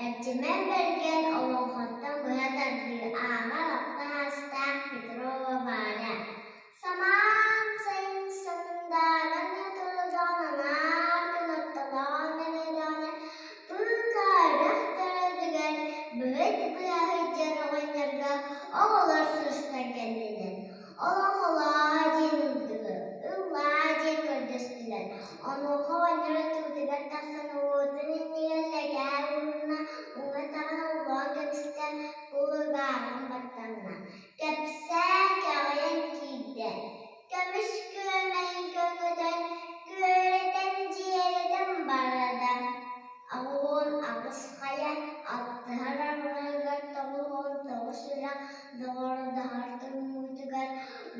Эрчимэн Бэргэн олоҥхоттон быһа тардыы ааҕар алта саастаах Петрова Варя Самаан сайын сандааран турдаҕына наар кынатталаан эрэдэҕинэ быыкаа үрэх төрдүгэр быһыт быһа сылдьар оҕонньорго оҕолор сырсан кэллилэр. Олоҥхолоо диэн ыллылар, ыллаа диэн көрдөстүлэр. Онуоха оҕонньор тыытыгар тахсан уотун иннигэр лэкээ уурунна, уҥа атаҕын оллоон кэбистэ, кулгааҕын баттанна. Кэпсээ кэҕийэн киирдэ, көмүс күөмэйин көҥөтөн, күөрэтэн дьиэрэтэн барда. 88 хайа, алтыһар арҕаһыгар 99 үрэх доҕордоһор тымныытыгар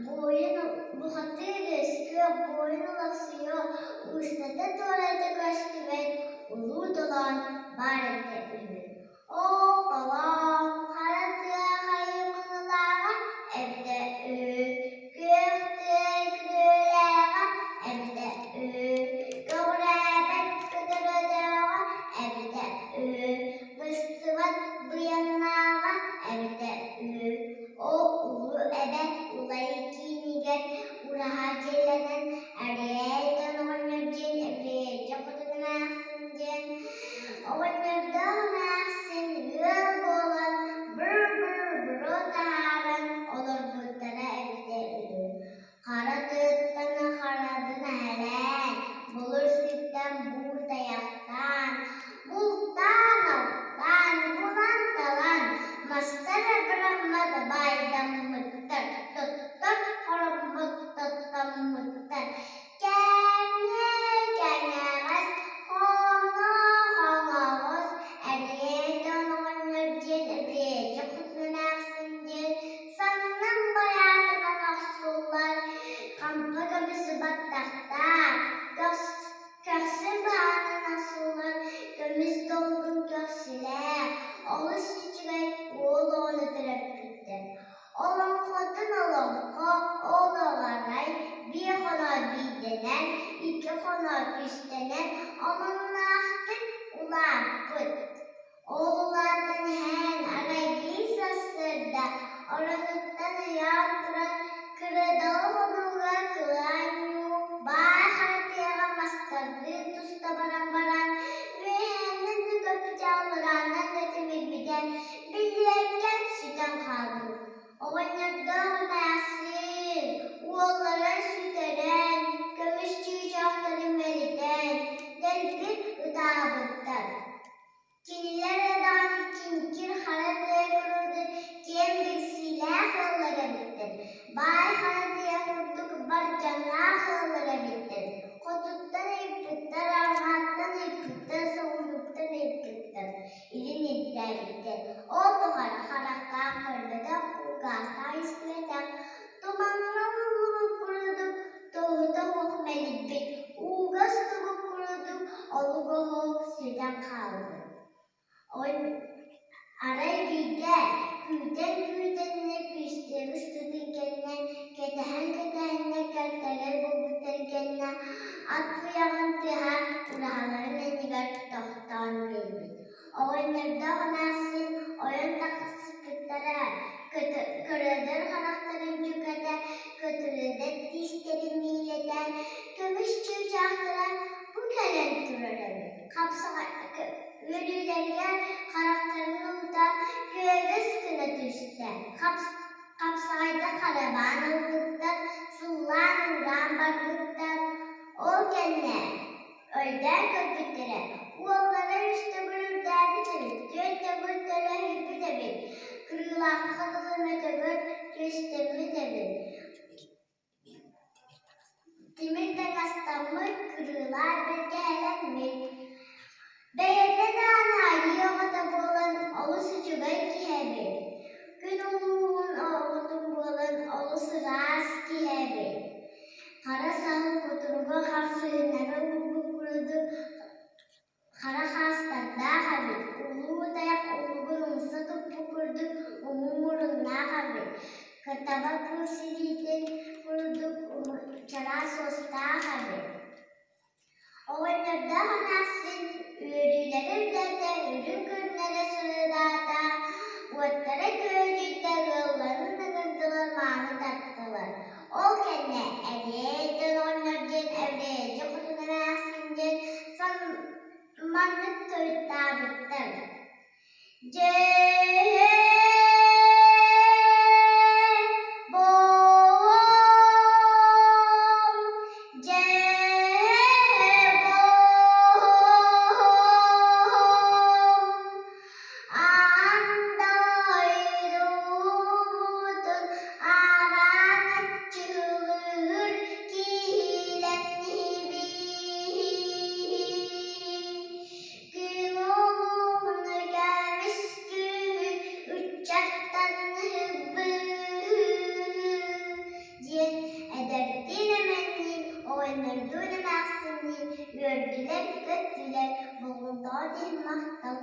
буойун бухатыыр үөскүөх, буойун олохсуйуох, устата-туората көстүбэт улуу толоон баар этэ үһү. Ол толоон хара тыа хайымыылааҕа эбитэ үһү, күөх тыа күрүөлээҕэ эбитэ үһү, көҕүрээбэт көтөрөлөөҕө эбитэ үһү, быстыбат быйаҥнааҕа эбитэ үһү. Ол улуу эбэ Улай киинигэр ураһа дьиэлэнэн Эрээтэн оҕонньор диэн эбиэдьэ хотун эмээхсин диэн оҕонньордоох эмээхсин ыал буолан быр-быр-буруо таһааран олорбуттара эбитэ үһү. Хара тыаттан харадын эһэлээн, былыр сиртэн буур тайахтаан, бултаан-алтаан, булан-талан, мастар абыраммат баайдаммыттар, тоттор хороммут тоттоммуттар, Кэҥээ-кэҥэҕэс, хоҥоо-хоҥоҕос, Эриэтэн оҕонньор диэн эбиэдьэ хотун эмээхсин диэн саннын байаатынан охсуллар, хампа көмүс баттахтаах, көхсүн баанан охсуллар көмүс долгун көхсүлээх, олус үчүгэй уол оҕону төрөппүттэр. Олоҥхотун олоҥхо, ол оҕорой, биир хоно биирдэнэн, икки хоно үстэнэн омуннаахтык улааппыт. Ол улаатан иһэн арай биир сарсыарда оронуттан ыйаан туран кырыдалы хонууга кылаан ньуу баай хара тыаҕа мастардыы туста баран баран үөһээннэн да көппүтэ алларааннан да тимирбитэ биллибэккэ сүтэн хаалбыт. Оҕонньордоох эмээхсин уоллара сүтэрэн, көмүс чыычаахтарын мэлитэн, дэлби ытаабыттар. Кинилэр даҕаны киҥкир хара тыа курдук киэҥ билсиилээх ыаллар эбиттэр, баай хара тыа курдук бардьаҥнаах ыаллар эбиттэр. Хотуттан ыйыппыттар, арҕааттан ыйыппыттар, соҕурууттан ыйыппыттар, илин ирдээбиттэр. Ол тухары харахтаах көрбөтөх, кулгаахтаах истибэтэх, тумаҥҥа ууллубут курдук тоһута суох мэлийбит, ууга устубут курдук олуга суох сүтэн хаалбыт. Арай биирдэ күүтэн-күүтэннэ күүстээх ыстытын кэннэ, кэтэһэн-кэтэһэннэ кэлтэгэй буолбуттарын кэннэ ат туйаҕын тыаһа ураһаларын иннигэр тохтоон биэрбит. Оҕонньордоох эмээхсин ойон тахсыспыттара, көрөдөр харахтарын дьүкэтэ, көтүрүдэр тиистэрин миилэтэ, көмүс чыычаахтара бу кэлэн турар эбит. Хапсаҕай үөрүүлэригэр харахтарын уута күөгэс гына түстэ. Хапсаҕайда харабаан ылбыттар, сыллаан-уураан барбыттар. Ол кэннэ өйдөөн көрбүттэрэ, уоллара үс төгүл үрдээбит эбит, түөрт төгүл төлөһүйбүт эбит, кырыылаахха дылы мөтөгөр түөстэммит эбит. Тимир таҥастаммыт, кырыылаах бэргэһэлэммит. Бэйэтэ даҕаны айыы оҕото буолан олус үчүгэй киһи эбит. Күн улууһун оҕотун буолан олус ыраас киһи эбит. Хара саһыл кутуруга харсыһыннара уурбут курдук хара хаастардаах эбит, улуу тайах улугун умса туппут курдук уһун муруннаах эбит, кытаба кыыс илиитин курдук чараас уостаах эбит. Оҕонньордоох эмээхсин үөрүүлэрэ үрдээтэ, үрүҥ күннэрэ Дьээ буом, дьээ буом, аан дойдубутун араҥаччылыыр киһилэннибит. Күн улууну көмүс күүһү ыччаттаныһыбыт диэн эдэрдиин эмэнниин, оҕонньордуун эмээхсинниин үөрдүлэр-көттүлэр, болҕомтоҕут иһин махтал.